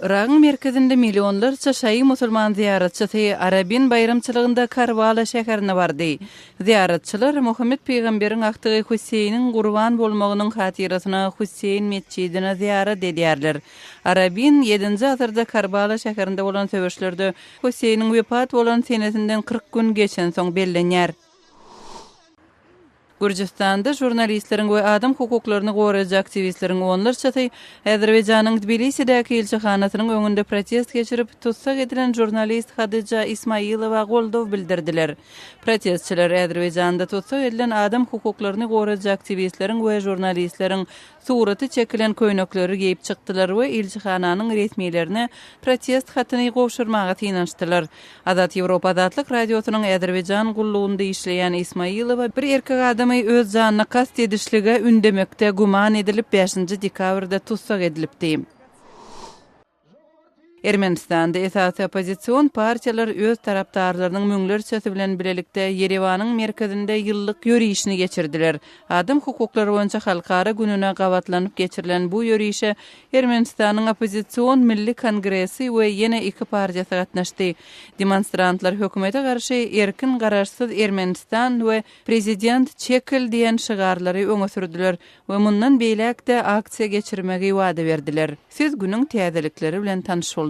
Yragyň merkezinde millionlarça şaýy musulman zyýaratçysy Arabin baýramçylygynda Karbala şäherine bardy. Zyýaratçylar Muhammet pygamberiň agtygy Hüseýiniň gurban bolmagynyň hatyrasyna Hüseýin metjidine zyýarat edýärler. Arabin ýedinji asyrda Karbala şäherinde bolan söweşlerde Hüseýiniň wepat bolan senesinden 40 gün geçensoň bellenýär. Gürjüstanda žurnalistleriň we adam hukuklaryny goraýjy aktiwistleriň onlarçasy Azerbaýjanyň Tbilisidäki ilçihanasynyň öňünde protest geçirip, tussag edilen žurnalist Hadyja Ismaýylowa goldaw bildirdiler. Protestçiler Azerbaýjanda tussag edilen adam hukuklaryny goraýjy aktiwistleriň we žurnalistleriň suraty çekilen köýnekleri geýip çykdylar we ilçihananyň resmilerine protest hatyny gowşurmaga synanyşdylar. Azat Ýewropa Azatlyk Radiosynyň Azerbaýjan gullugynda işleýän Ismaýylowa bir erkek adamy öz janyna kast edişlige ündemekde güman edilip, bäşinji dekabrda tussag edilipdi. Ermenistanda esasy oppozision partiýalar öz tarapdarlarynyň müňlerçesi bilen bilelikde Ýerewanyň merkezinde ýyllyk ýörişini geçirdiler. Adam hukuklary boýunça halkara gününe gabatlanyp geçirilen bu ýörişe Ermenistanyň oppozision Milli kongresi we ýene iki partiýasy gatnaşdy. Demonstrantlar hökümete garşy Erkin garaşsyz Ermenistan we Prezident çekil diýen şygarlary öňe sürdüler we mundan beýläk-de aksiýa geçirmegi wada berdiler. Siz günüň täzelikleri bilen tanyş bolduňyz.